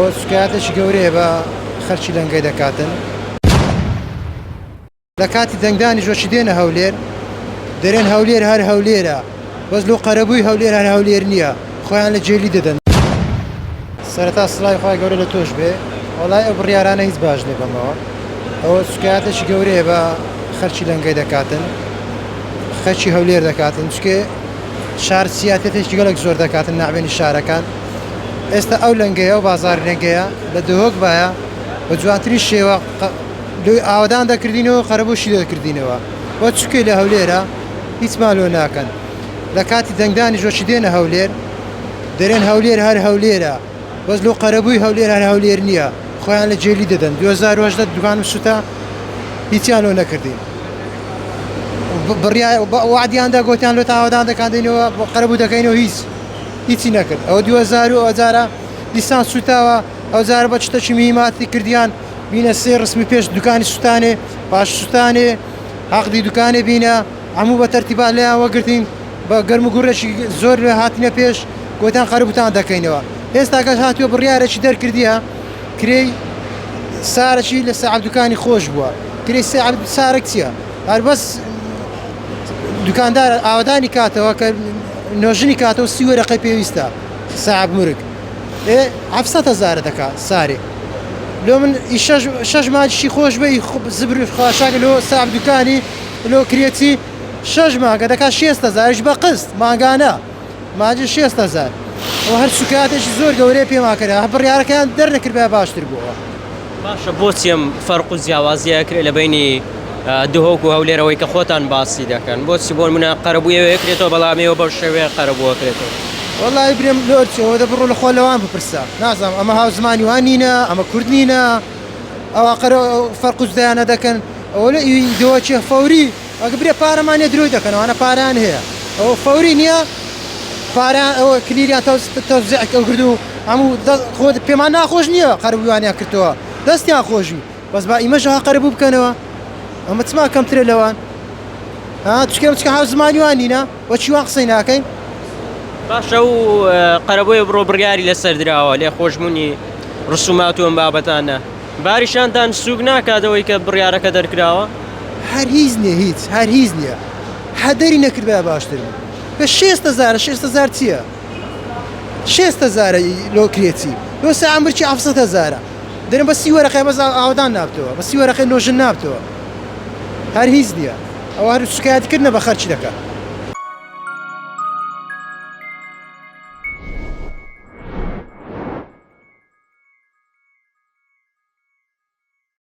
ئەوە سوکایەتێکی گەورەیە بە خەرکی لەنگەی دەکاتن. لە کاتی دەنگدانیش وەکی دێنە هەولێر دەرێن هەولێر هەر هەولێرە بەس لۆ قەرەبووی هەولێر هەر هەولێر نییە خۆیان لە جێلی دەدەن. سەرەتا سڵاوی خوای گەورە لە تۆش بێ وەڵای ئەو بڕیارانە هیچ باش نیە بەمەوە ئەوە سوکایەتێکی گەورەیە بە خەرکی لەنگەی دەکاتن خەرکی هەولێر دەکاتن چکێ شار سیاتێتێکی گەلک زۆر دەکاتن ناوێنی شارەکان ئێستا ئەو لەنگەیە و بازاری لەنگەیە لە دهۆک باە بە جوانترین شێوە لۆی ئاوەدان دەکردینەوە قەرەبووشی دەکردینەوە وە چکێ لە هەولێرە هیچمان لۆ ناکەن لە کاتی دەنگدانی ژۆشی دێنە هەولێر دەرێن هەولێر هەر هەولێرە بەس لۆ قەرەبووی هەولێر هەر هەولێر نییە خۆیان لە جێلی دەدەن 2018 دوکانم سوتا هیچیان لۆ نەکردین بڕیا وعدیاندا گۆتیان لۆ تاوەدان دەکاندینەوە بۆ قەرەبوو دەکەینەوە هیچ هیچی نەکرد ئەوە 2000 و ئەجارە دیسان سوتاوە ئەو جارە بە چتەکی میماتی کردیان بینە سێ ڕسمی پێش دوکانی سوتانێ پاش سوتانێ عەقدی دوکانێ بینە هەموو بە تەرتیبات لێیان وەگرتین بە گەرم و گوڕێکی زۆر لێ هاتنە پێش گۆتیان قەرەبووتان دەکەینەوە ئێستاکەش هاتووە بڕیارێکی دەرکردیە کرێی سارەکی لە سەعب دوکانی خۆش بووە کرێی سەعب سارەک چییە هەر بەس دوکاندار ئاوەدانی کاتەوە کە نۆژنی کاتەوە سی وەرەقەی پێویستە سەعب مرگ ئێ حەفسەد هەزارە دەکا سارێ لۆ من ئی شەش شەش ماجشی خۆش بێ ئی زبر خاشاک لۆ ساب دوکانی لۆ کرێچی شەش مانگە دەکا شێست هەزاریش بە قست مانگانە ماجی شێست هەزار ئەوە هەر سوکایەتێکی زۆر گەورەیە پێمان کرا هەر بڕیارەکەیان دەرنەکردبایە باشتر بووەوە. باشە بۆچی ئەم فەرق و جیاوازیە ئەکرێ لە بەینی دهۆک و هەولێرەوەی کە خۆتان باسی دەکەن بۆچی بۆ نمونە قەرەبوو ئێوە ئەکرێتەوە بەڵام ئێوە بەو شێوەیە قەرەبوو ئەکرێتەوە؟ وەڵایی برێم لۆرچی ئەوە دە بڕۆ لە خۆ لەوان بپرسە نازانم ئەمە هاوزمانی وان نینە ئەمە کورد نینە ئەوە قەرە فەرق و جودایانە دەکەن ئەوە لە ئی دۆچێ فەوری ئەگە برێ پارەمان نیە درۆی دەکەن ئەوانە پارەیان هەیە ئەوە فەوری نییە پارەیان ئەوە کلیلیان تەوزیع کرد و هەموو خۆ پێمان ناخۆش نییە قەرەبوویانیان کردەوە دەستیان خۆشی بەس با ئیمەش ها قەرەبوو بکەنەوە ئەمە چما کەمترە لەوان ها چکە چکە هاو زمانی وان نینە وەچی وان قسەی ناکەین باشە و قەرەبووی بڕۆ بڕیاری لەسەر دراوە لێ خۆشبوونی ڕسومات و ئەم بابەتانە باریشانتان سوک ناکات ئەوەی کە بڕیارەکە دەرکراوە؟ هەر هیچ نیە هیچ هەر هیچ نیە هەر دەری نەکردبایە باشتر بوو کە شێست هەزارە شێست هەزار چیە شێست هەزارە لۆ کرێچی لۆ ساعە مرچی حەفسەد هەزارە دەرم بە سی وەرەقەی بەس ئاوەدان نابتەوە بە سی وەرەقەی نۆژن نابتەوە هەر هیچ نیە ئەوە هەر سوکایەتی کردنە بە خەرچی دەکات.